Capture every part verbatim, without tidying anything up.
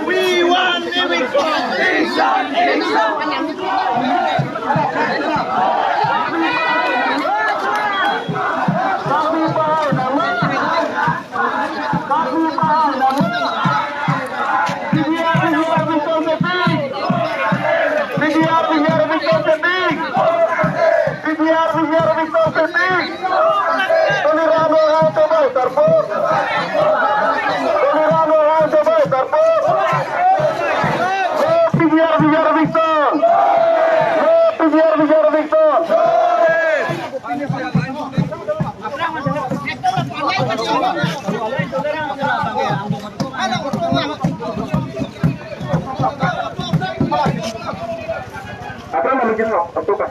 We want eviction! P G R V C R V Song Sepi! P G R V C R V Song Sepi! P G R V C R V Song Sepi! Tuliram Ronghang chobai sarpo! Tuliram Ronghang chobai sarpo! No P G R V C R V Song! No P G R V C R V Song! Apa nama jenis? Apa?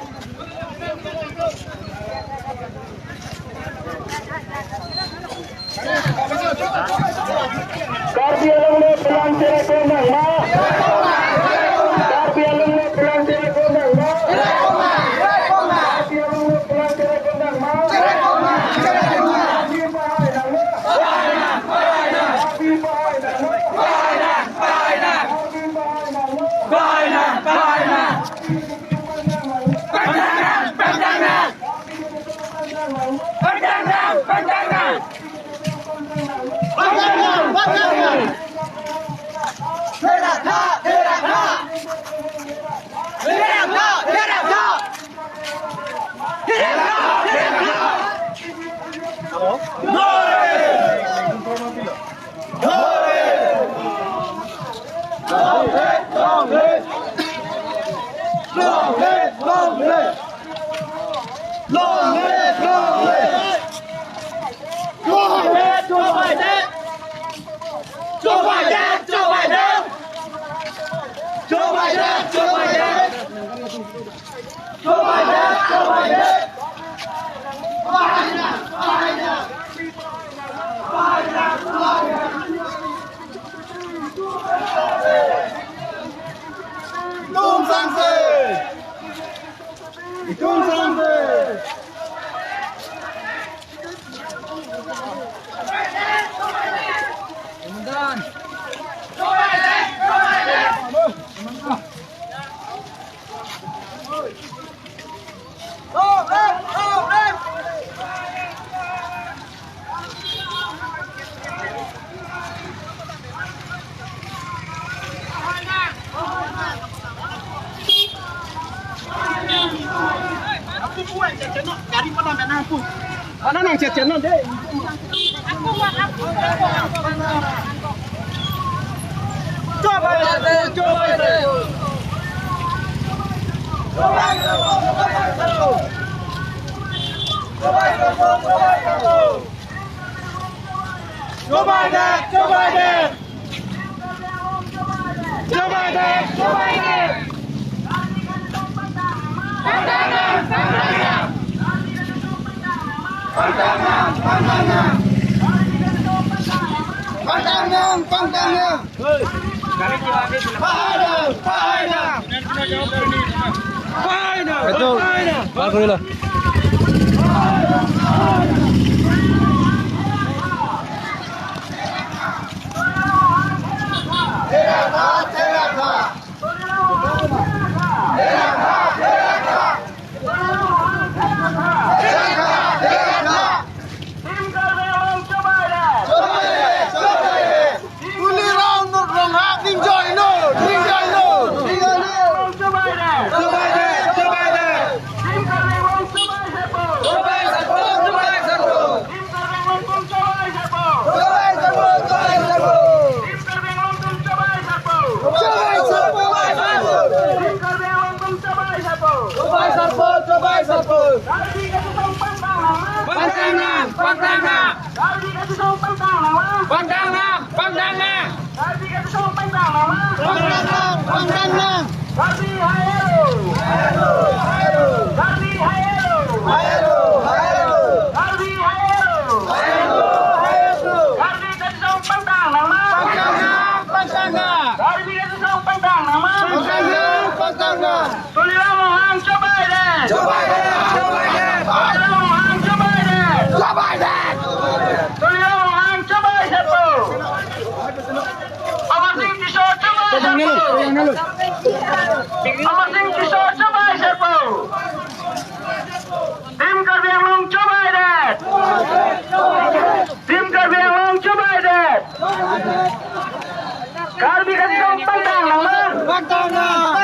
Karbi Anglong le pelang cherekong nangma. Karbi Anglong le pelang cherekong nangma. Karbi Anglong le pelang cherekong nangma. Karbi pahai nangma. Karbi pahai nangma. Karbi pahai nangma. Long live, long live! Long live, long live! Long live, Joe Biden! Joe Biden, Joe Biden! Joe Biden, Joe Biden! Joe Biden, Joe Biden! Itum sangse! Itum sangse! Mana nang cecen non deh. Joe Biden, Joe Biden. Joe Biden, Joe Biden. Pangtang nang, pangtang nang. Pangtang nang, pangtang nang. Pahai nang, pahai nang. Pahai nang, pahai nang. Tuliram Ronghang, ningjoi non, ningjoi non. Pangtang nang, pangtang nang. Pangtang nang, pangtang nang. Pangtang nang, pangtang nang. Pangtang nang, pangtang nang. Karbi hai alo. Karbi hai alo. Karbi hai alo. Karbi kachesong pangtang nangma. Pangtang nang, pangtang nang. Karbi kachesong pangtang nangma. Pangtang nang, pangtang nang. Tuliram Ronghang chobai dei. Chobai dei, chobai dei. Tuliram Ronghang chobai dei. Amarsing Tisso chobai serpo. Team Karbi Anglong chobai det. Team Karbi Anglong chobai det. Karbi Kathisong pangtang nangma. Pangtang nang.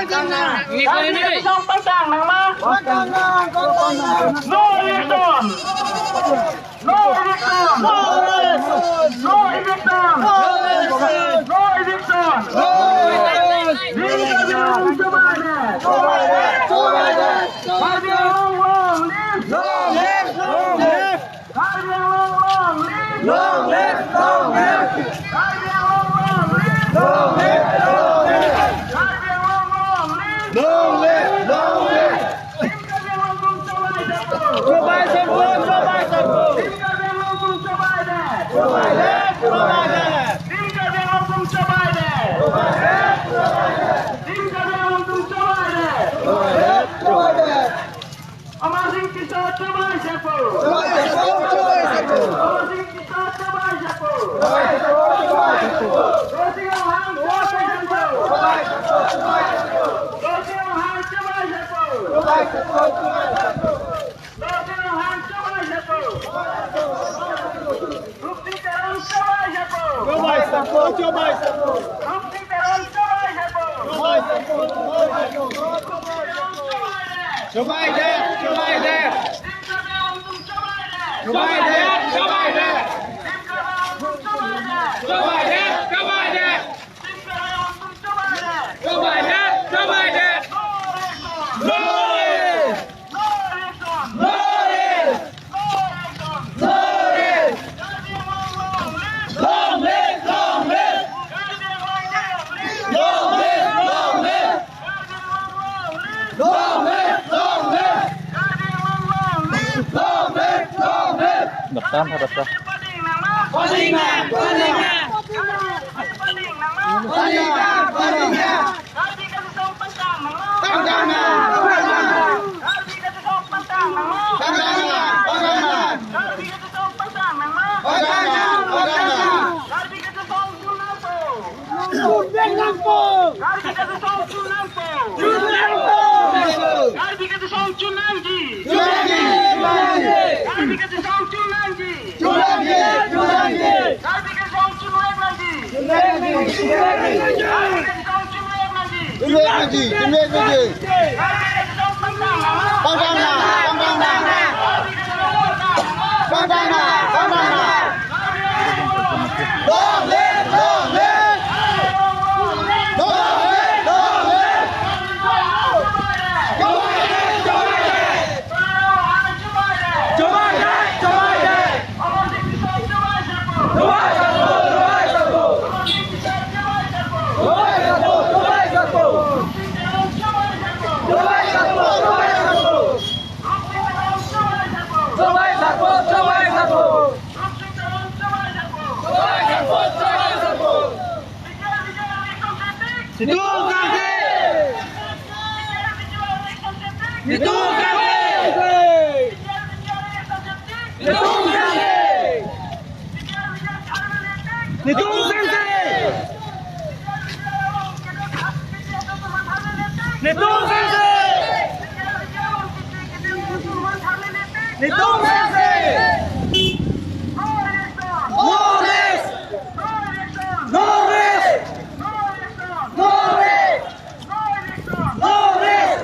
Karbi Kathisong pangtang nangma. Pangtang nang. Pangtang nang. No election. No eviction! No eviction! No eviction! Team Karbi Anglong chobai det! Karbi Anglong long live! Long live! Long live! Karbi Anglong long live! Long live! Long live! Karbi Anglong long live! Long live! Long live! Karbi Anglong long live! Long live! Long live! Team Karbi Anglong chobai serpo! Chobai serpo! Chobai serpo! Team Karbi Anglong chobai det! Chobai det! Chobai det! Team Karbi Anglong chobai det! Chobai det! Chobai det! Team Karbi Anglong chobai det! Chobai det! Chobai det! Amarsing Tisso chobai serpo! Chobai serpo! Chobai serpo! Amarsing Tisso chobai serpo! Chobai serpo! Chobai serpo! Dorsing Ronghang chobai serpo! Chobai serpo! Chobai serpo! Dorsing Ronghang chobai serpo! Chobai serpo! Chobai serpo! Dorsing Ronghang chobai serpo! Rupsing Teron chobai serpo! Chobai serpo! Chobai serpo! Rupsing Teron chobai serpo! Chobai serpo! Chobai serpo! Chobai serpo! Chobai det! Chobai det! Team Karbi Anglong chobai det! Chobai det! Chobai det! Team Karbi Anglong chobai det! Chobai det! Chobai det! Team Karbi Anglong chobai det! Chobai det! Chobai det! No election! No rest! No election! No rest! No rest! No rest! Karbi Anglong long live! Long live! Long live! Karbi Anglong long live! Long live! Long live! Karbi Anglong long live! Long live! Long live! Karbi Anglong long live! Long live! Long live! Daptan ha, daptan. Pading nang! Pading nang! Pading nang! Pading nang! Pading nang! Karbi Kathisong pangtang nangma. Pangtang nang, pangtang nang. Karbi Kathisong pangtang nangma. Pangtang nang, pangtang nang. Karbi Kathisong pangtang nangma. Pangtang nang, pangtang nang. Karbi Kathisong chun nangpo. Chun nangpo. Karbi Kathisong chun nangpo. Chun nangpo. Karbi Kathisong chun nangji. Chun nangji, chun nangji. Karbi Kathisong chun nangji. Chun nangji, chun nangji. Karbi Kathisong chun nangji. Chun nangji, chun nangji. Karbi Kathisong chun nangji. Chun nangji, chun nangji. Karbi Kathisong pangtang nangma. Pangtang nang, pangtang nang. Karbi Kathisong pangtang nangma. Pangtang nang, pangtang nang. Long live, long live. Long live, long live. Long live, long live. Chobai det, chobai det. Chobai serpo, chobai serpo. Chobai serpo, chobai serpo. Chobai serpo, chobai serpo. Chobai serpo, chobai serpo. Chobai serpo, chobai serpo. Chobai serpo, chobai serpo. Netum sangse! Netum sangse! Netum sangse! Netum sangse! Netum sangse! Netum sangse! No rest! No rest! No rest! No rest!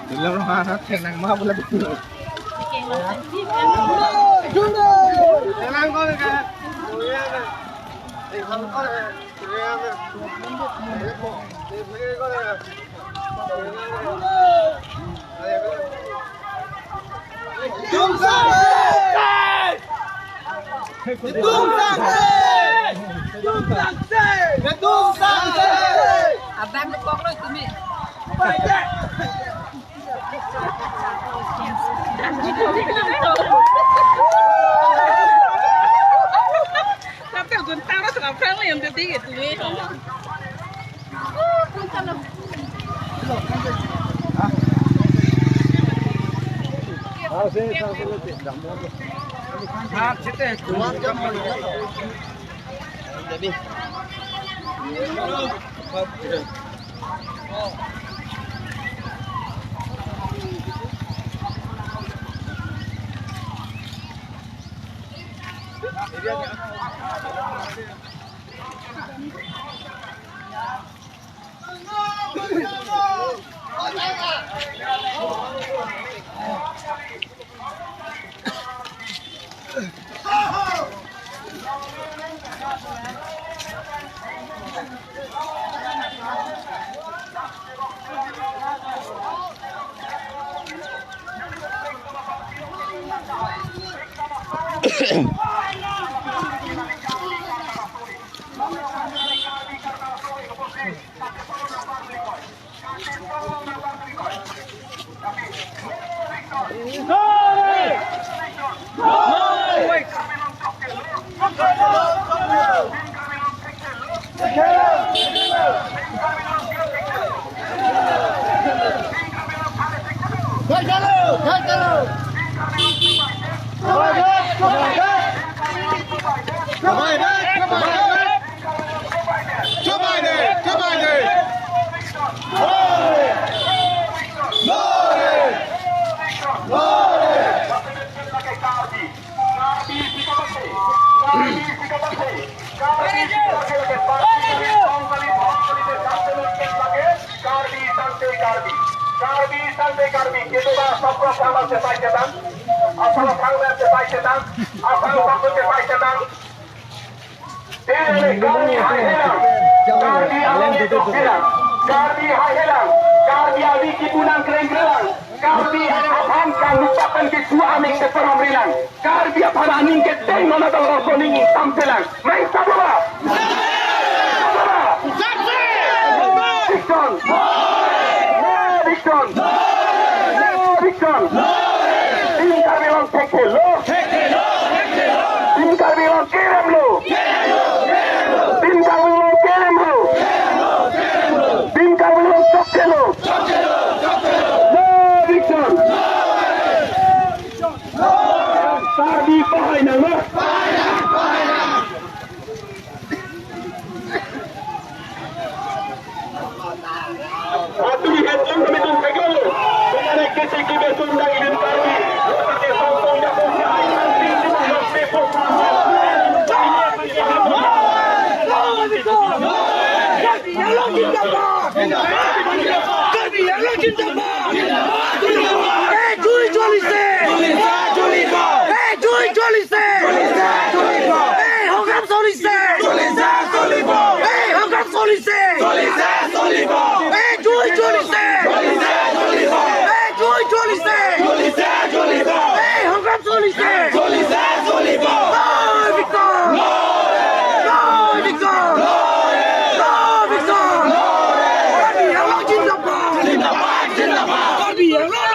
Dulu rumah anak senang mah boleh betul. Senang kau kan? Abang kok lo tumi. Sampai gun taruh suka friendly yang tadi gitu. Karbi tangte Karbi, Karbi tangte Karbi, kedo ba asap rok kama sepai sedang, asap rok kama sepai sedang, asap rok kama sepai sedang. Tele Karbi haihelang, Karbi alam itu hilang, Karbi haihelang, Karbi avi kipunang krengkrelang, Karbi aphan kanglupakan ke su amik ke peram rilang, Karbi aphan aning ke teng nona dong rong koning intam selang. Main sababa. Sababa. Dikson. Dikson. Dikson. Tim Karbi Anglong thekthe lo. Tim Karbi Anglong kerem lo. Tim Karbi Anglong kerem lo. Tim Karbi Anglong chokche lo. Lo Dikson. Karbi pahai nang ma? Atu di headphone kami tum pegang lo. Kemana kesi kebe sundang idin Karbi. Kami songkong ya pun ya. এই সংগ্ৰাম চলিছে। এই সংগ্ৰাম চলিছে। এই জয় চলিছে। এই জয় চলিছে। এই সংগ্ৰাম চলিছে। জয় বিক্ৰম। জয় বিক্ৰম। জয় বিক্ৰম। কাৰ্বি আংলং জিন্দাবাদ। কাৰ্বি Anglong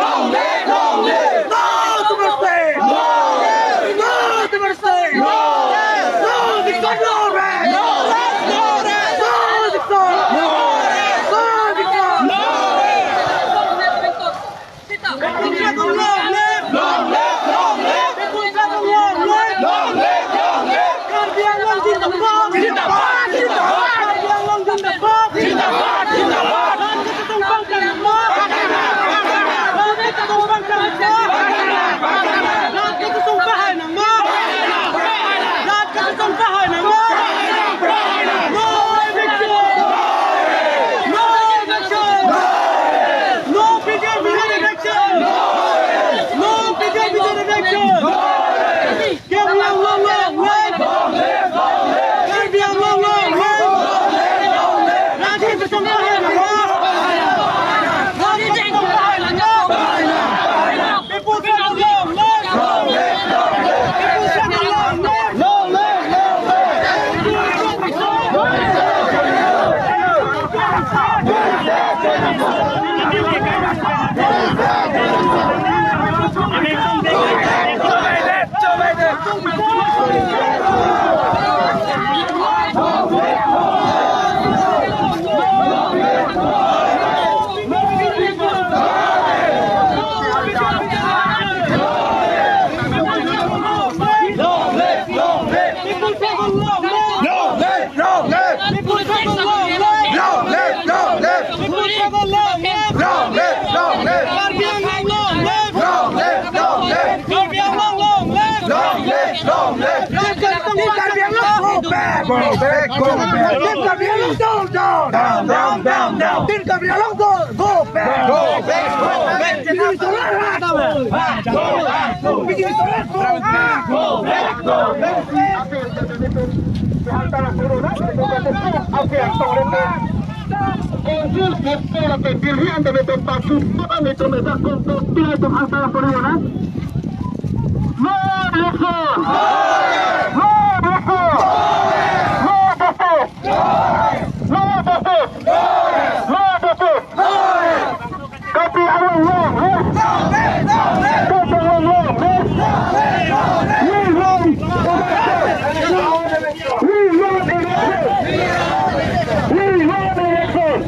long live। No to mercy! No! No to mercy! No! No to mercy! No! No to mercy! No! No to mercy! No! Long live! Long live! Long live! Long live! Karbi Anglong zindabad! Zindabad! Zindabad! Karbi Anglong zindabad! Zindabad! Zindabad! Long live, long live. Long live, long live. Long live, long live. Long live, long live. Long live, long live. Long live, long live. Team Karbi Anglong, go back. Go back, go back. Team Karbi Anglong, down, down. Down, down, down, down. Team Karbi Anglong, go, go back. Go back, go back. Bijoli Sarkar, go back. Go back, go back. Bijoli Sarkar, go back. Go back, go back. No election! No election! No justice! No justice! No justice! Karbi Anglong long live! Karbi Anglong long live! We want election! We want election! We want election!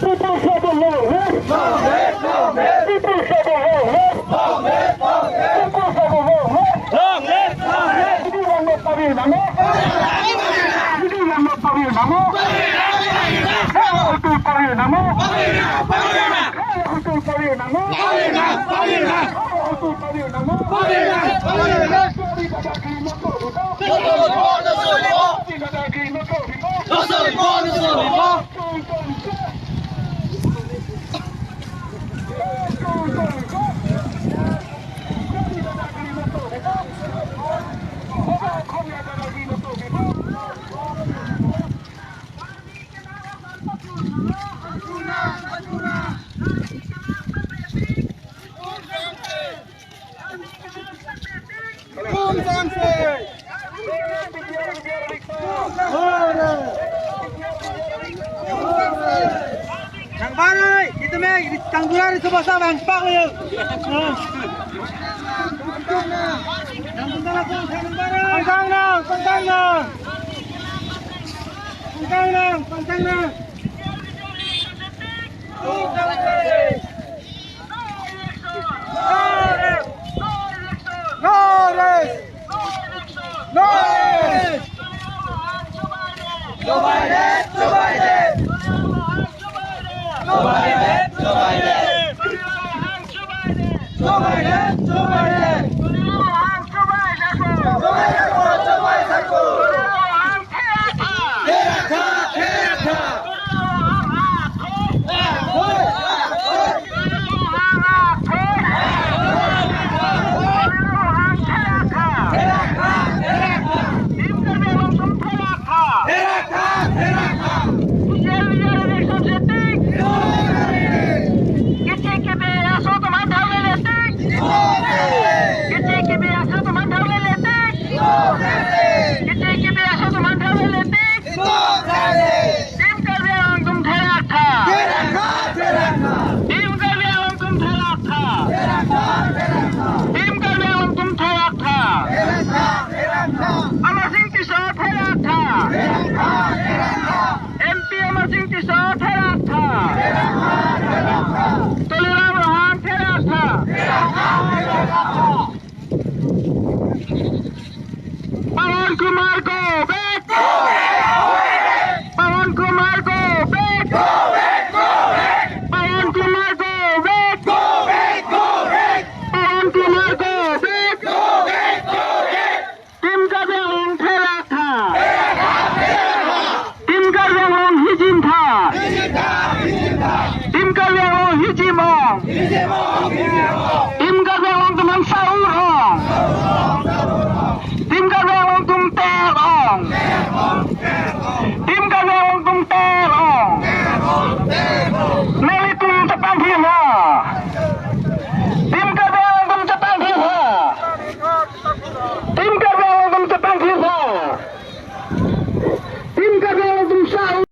People struggle long live! People struggle long live! People struggle long live! Long live! Long live! Long live! Nang barai, kita me, kang gura ri subasa bang pak yo. Nang tunggal aku, nang barai. Pangkang nang, pangkang nang. Pangkang nang, pangkang nang. No rest! No rest! Joe Biden! Joe Biden! Joe Biden! Joe Biden! Joe Biden! Joe Biden! Team Karbi Anglong atum therak tha. Amarsing Tisso therak tha. M P Amarsing Tisso therak tha. Tuliram Ronghang therak tha. Pawan Kumar, go back! Pawan Kumar, go back! Pawan Kumar, go back! Pawan Kumar, go back! Team Karbi Anglong therak tha. Team Karbi Anglong hijim tha. Team Karbi Anglong hijim ong. Team Karbi Anglong atum an sa-ur ong. Team Karbi Anglong atum ter ong.